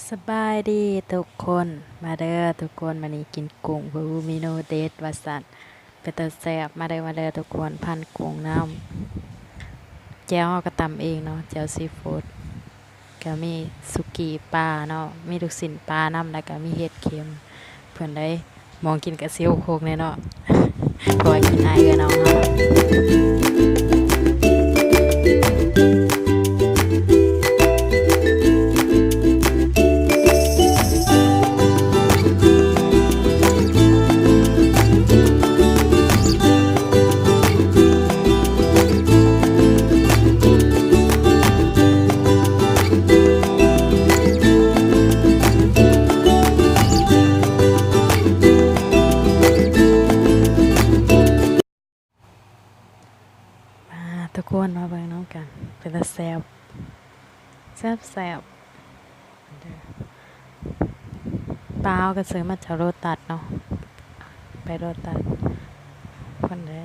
ສະບາຍດີທຸກຄົນ ມາເດີທຸກຄົນ ມື້ນີ້ກິນກຸ້ງ ເອີ ເມນູເດັດວ່າຊັ້ນ ເປັນຕາແຊບ ມາເດີ ມາເດີທຸກຄົນ ພັນກຸ້ງນຳ ແຈ່ວເຮົາກໍຕຳເອງເນາະ ແຈ່ວຊີຟູດ ກໍມີສຸກີປາເນາະ ມີລູກຊີ້ນປານຳ ແລ້ວກໍມີເຫັດເຂັມ ເພິ່ນໄດ້ ມອງກິນກະຊິຫົກໆແນ່ເນາະ ເພາະວ່າກິນອາຍເອື້ອຍນ້ອງເຮົາ. ມາທຸກຄົນມາເບິ່ງນຳກັນ ເປັນຕາແຊບ ແຊບໆ ເດີ ປາເຮົາກໍຊື້ມາຈາກໂລຕັດເນາະ ໄປໂລຕັດ ເພິ່ນເດ້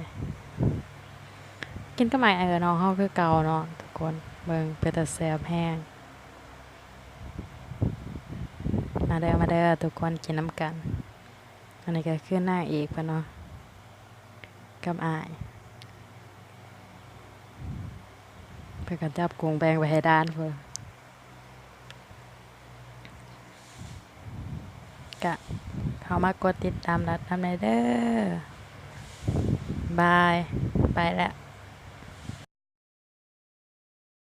ກິນກັບອ້າຍເອື້ອຍນ້ອງເຮົາຄືເກົ່າເນາະທຸກຄົນ ເບິ່ງເປັນຕາແຊບແຮງ ມາເດີ ມາເດີທຸກຄົນ ກິນນຳກັນ. ອັນນີ້ກໍຄືນາງເອກເພິ່ນເນາະ ກັບອ້າຍ ເພິ່ນກໍຈັບກຸ້ງແບ່ງໄປໃຫ້ດ່ານເພິ່ນ ກະເຂົ້າມາກົດຕິດຕາມລັດນຳແດ່ເດີ ບາຍ ໄປແລ້ວ.